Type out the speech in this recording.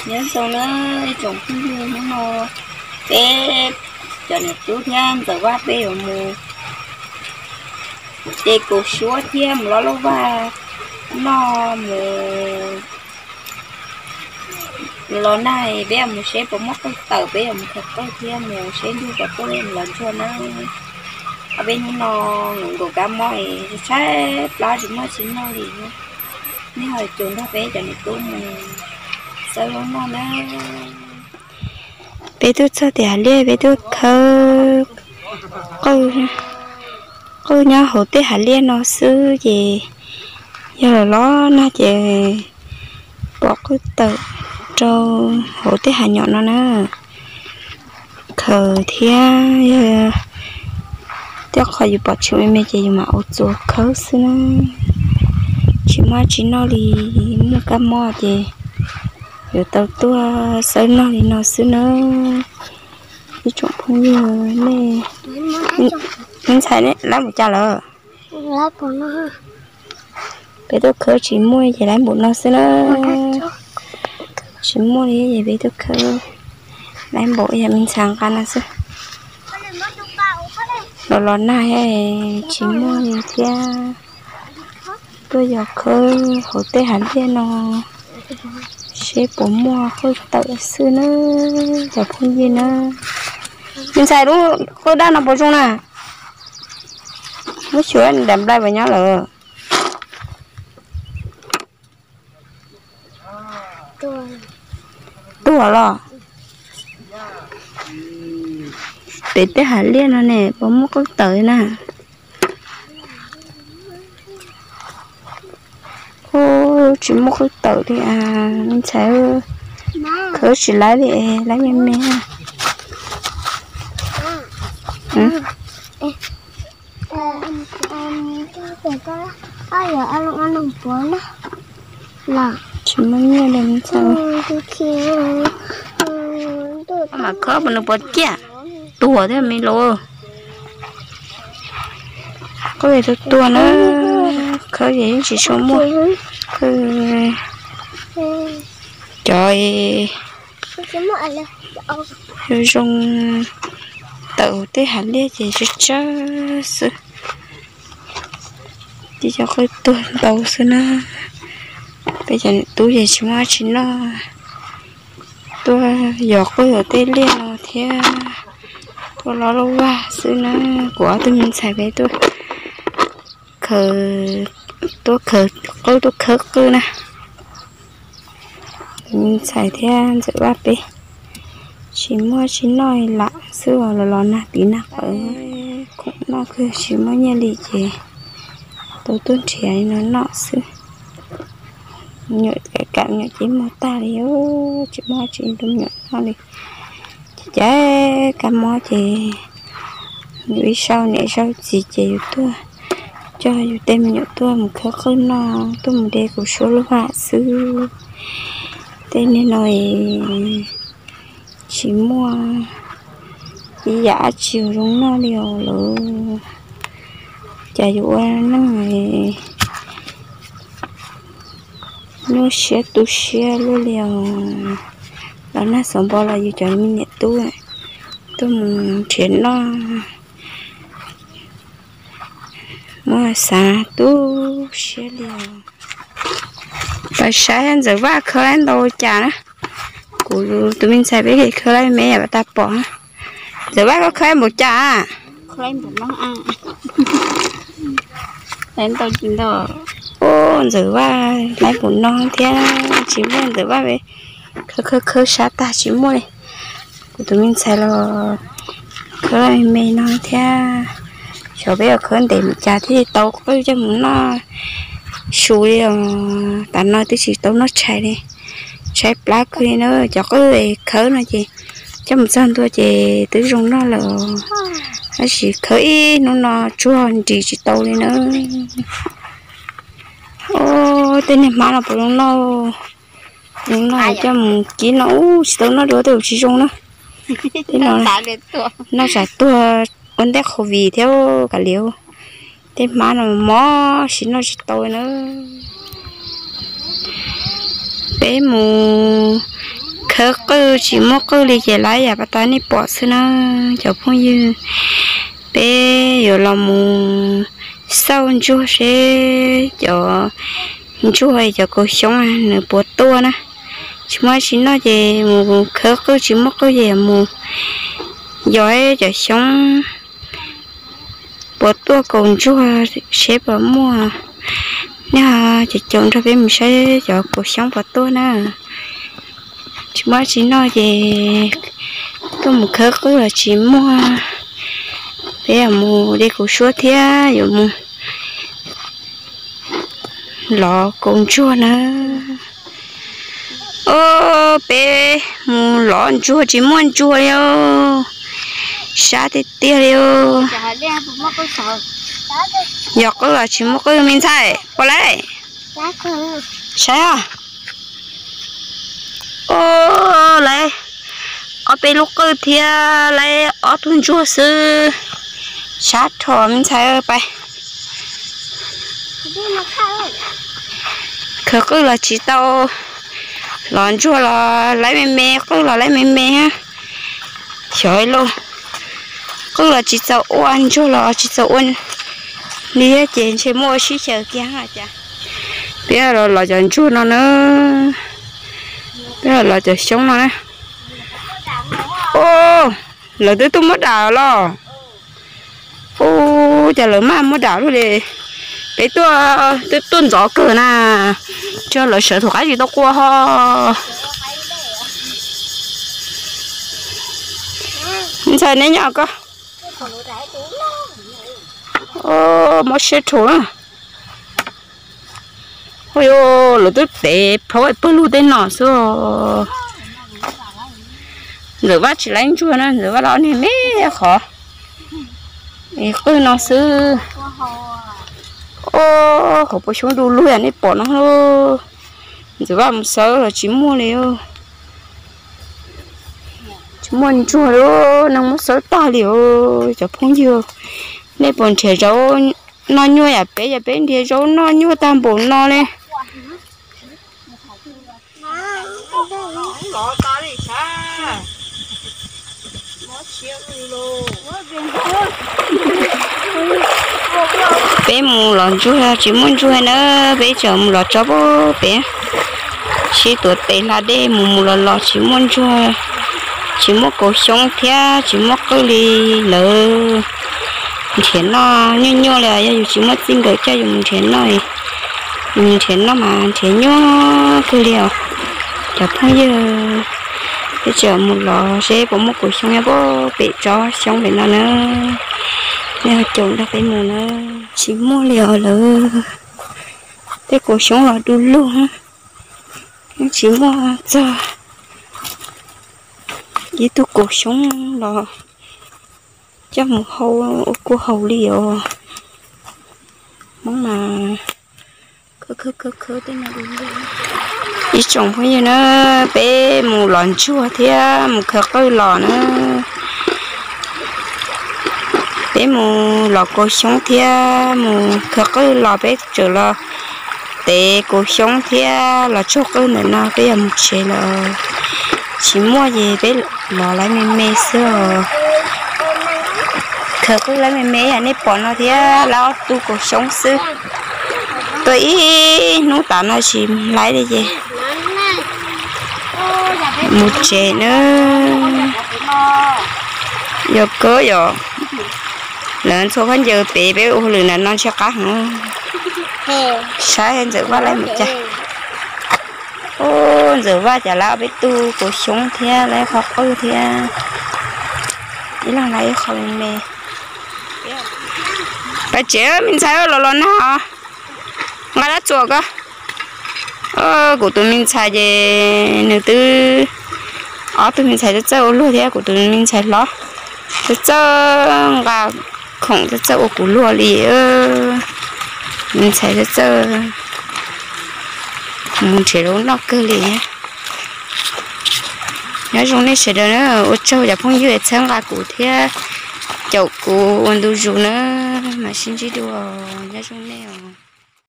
Nyob zoo na ib tsoom phooj ywg, hnub no peb cov niam tub thiab Ntxawm Vaj peb yuav mus de kaus suab thiab mus lov lauj vaj noj mus los nag, peb yuav mus seb puas muaj qwj tawm, peb yuav mus khaws qwj thiab mus seb ntuj puas tuaj los ntsuag na. Ob peb hnub no nkaum kab mob es tshaib plab tsis muaj tsis noj li. Nej ho caum nrog peb cov niam tub mus xawb lub noj na. Peb tuaj txog tim hav liaj peb tuaj khawb qwj nyob hauv tej hav liaj no xwb ces yog los los nag ces pom qwj tawm rau hauv tej hav nyom no na. Khaws thiab yog tej qho yus pom tsis me me ces yus mam ua txuas khawb xwb na. Tsis muaj tsis noj li, muaj kab mob ces yuav tau tuaj xawb noj li no xwb na. Ib tsoom phooj ywg, nej, me ntxhais lawv mus cas lawm? Peb tuaj khawb tsis muaj ces lawv npaum no xwb na. Tsis muaj li ces peb tuaj khawb lawv npaum yog me ntxhais nqa no xwb. Los los nag tsis muaj li thiab. Tuaj yos khawb hauv tej hav liaj no seb puas muaj qwj tawm xwb na, cov phooj ywg na. Me ntxhais, lub qwj daj no puas zoo na? Muab xyuas daim nplai puas nyob lawm. Tuag los? Pem tej hav liaj no ne puas muaj qwj tawm na? Ub, tsis muaj qwj tawm li as me ntxhais. Khawb tsis laib li, laib me me. Tsis muaj nyiaj li me ntxhais. Mas khawb mas nws puas ciaj, tuag thiab me los. Qwj tuag tuag na, khawb ces yeej tsis tshua muaj. Cov zoo zoo tawm tej hav liaj ces tsawg tsawg xwb. Ces cov qwj tuag ntau xwb na. Peb cov niam tub ces tsis muaj dab tsi noj, tuaj yos qwj yos tej liaj no thiab tuaj lov lub vaj xwb na. Kuv ob tug me ntxhais peb tuaj khaws, tuaj khaws qwj, tuaj khawb qwj na. Tus me ntxhais thiab Ntxawm Vaj peb tsis muaj dab tsi noj lam xwb los los nag tiv nag qawv, khoom noj kawg tsis muaj nyiaj li ces tau tuaj nrhiav no noj xwb. Nyuam kam nyuam ces muag tag li, tsis muaj dab tsi rau nyuam noj li. Ces cas kab mob ces yus ib zaug niam zaug txiv ces yus tuaj coj yus tej me nyuam tuaj mus khawb qwj noj, tuaj mus de kaus suab lub vaj xwb. Tej niag no tsis muaj ib yam dab tsi zoo noj li os lawm. Cas yus ua neej nyuaj siab tu siab luaj li os. Los nag xav npo los yus cov me niam tub tuaj mus nrhiav noj, muab xav tu siab li os. Pab saib Ntxawm Vaj khawb laib ntau cas na. Kuv tus me ntxhais peb khawb laib me yam tas pom. Ntxawm Vaj koj khawb npaum cas? Ub, Ntxawm Vaj laib npaum no thiab tsis muaj. Ntxawm Vaj khawb khawb khawb sab tag tsis muaj li. Kuv tus me ntxhais los khawb me me no thiab. Xyov peb yuav khawb ntev mus cas thiaj li tau qwj coj mus noj su li os. Tam no twb tsis tau noj tshais li, tshaib plab kawg li na. Cov qwj khawb no ces coj mus txog ntua ces twb zoo noj lawm os. Tab sis khawb ib hnub no tsuag nris tsis tau li na. Ub, tej niag hmab no puas zoo noj? Zoo noj coj mus kib no ub tsis tau noj dua tej uas tsis zoo na. Tej no noj tsam tuag ua ntej covid thiab kav liam. Tej hmab no mob siv noj tsis tau na. Peb mus Khawv qwj tsis muaj qwj li ces lawv yam pas tas nej pom xwb na cov phooj ywg. Peb yuav los mus xauj ntsuag seb cov ntsuag cov kaus xyoob nws puas tuaj na. Tsis muaj tsis noj ces mus khawv qwj, tsis muaj qwj ces mus yos cov xyoob puas tuaj kaus ntsuag seb puas muaj. Nej caum caum nrog peb mus saib cov kaus xyoob puas tuaj na. Tsis muaj tsis noj ces tuaj mus khawv qwj los tsis muaj. Peb yuav mus de kuv suab thiab yuav mus lov kaus ntsuag na. Os, peb mus lov ntsuag tsis muaj ntsuag li os. Sab tiag tiag li os. Yog qwj los tsis muaj qwj me ntxhais puas lawm? Saib os. Os, lawv ob peb lub qwj thiab lawv ob tug ntsuag xwb. Sab dhau me ntxhais pais. Khawv qwj los tsis tau, lov ntsuag los lawv me me, qwj los lawv me me. Xyov ib lub qwj los tsis txaus ua, ntsuag los tsis txaus ua li ces ntshe muaj ua sib xyaw kiag cas. Peb los lov cov ntsuag no na, peb los lov cov xyoob no na. Os, lawv twb tuaj muab dam los. Ub, cas lawv maj muab dam luaj li. Peb tuaj, twb tuaj ntxov kawg na, tsuas lawv sawv thaum qab tsis tau qua ho. Ntxhais neb nyob ko. Mob siab rhuav na. Hu, lawv twb tev plhaub pawg lug tej no xwb. Ntxawm Vaj tsis laib ntsuag na, Ntxawm Vaj los niag me qhov qwj no xwb. Os, qhov puas xyoob du lug yam nej pom no. Ntxawm Vaj mus xawb los tsis muaj li. Tsis muaj ntsuag li, neeg muab xawb tag li os cov phooj ywg. Nej puas nrhiav zaub noj nyuaj yam peb, yam peb nrhiav zaub noj nyuaj tag npaum no li. Peb mus lov ntsuag tsis muaj ntsuag na, peb tseem mus lov tsob pem, sib tuav tes hla dej mus mus los los tsis muaj ntsuag, tsis muaj kaus xyoob thiab tsis muaj qwj li lawm. Nrhiav noj nyuaj nyuaj li os, yog yus tsis muaj txij nkawm coj yus mus nrhiav noj, yus mus nrhiav noj mas nrhiav nyuaj kawg li os. Cov phooj ywg, peb tseem mus lov seb puas muaj kaus xyoob nyob pem tsob xyoob pem no na. Nej ho caum nrog peb mus na. Tsis muaj li os lawm. Tej kaus xyoob los du lug, tsis muaj txog ib tug kaus xyoob los coj mus hau ua kua haus li os. Hmoob mas khwv khwv khwv khwv tej no. Ib tsoom phooj ywg na, peb mus lov ntsuag thiab mus khaws qwj los na. Peb mus lov kaus xyoob thiab mus khaws qwj los, peb tseem los tev kaus xyoob thiab los tsaug qwj ntawm no, peb yuav mus tsev lawm. Tsis muaj ces peb lov lawv me me xwb os. Khaws qwj lawv me me yam nej pom no thiab lawv ob tug kaus xyoob xwb. Tuaj ib hnub tas no tsis hlais li ces mus tsev na. Yog kawg yog lawv ntxhua khaub ncaws pem peb ua hauj lwm ntawm no ntshe qab heev. Saib Ntxawm Vaj lawv mus cas. Ub, Ntxawm Vaj cas lawv ob peb tug kaus xyoob thiab lawv qhov qwj thiab ib leeg lawv ib qho me me. Pais tsev me ntxhais, los los nag os. Nqa dab txuas ko. Kuv tus me ntxhais ces nws twb, ob tug me ntxhais txawj txawj ua luag thiab, kuv tus me ntxhais hlob txawj txawj nqa khoom txawj txawj ua kuv luag li. Me ntxhais txawj txawj mus nrhiav zaub noj kawg li. Nyob zoo nej sawv daws na, ua tsaug cov phooj ywg txhawb nqa kuv thiab caum kuv ua ntu zus na, mam sib ntsib dua, nyob zoo nej os.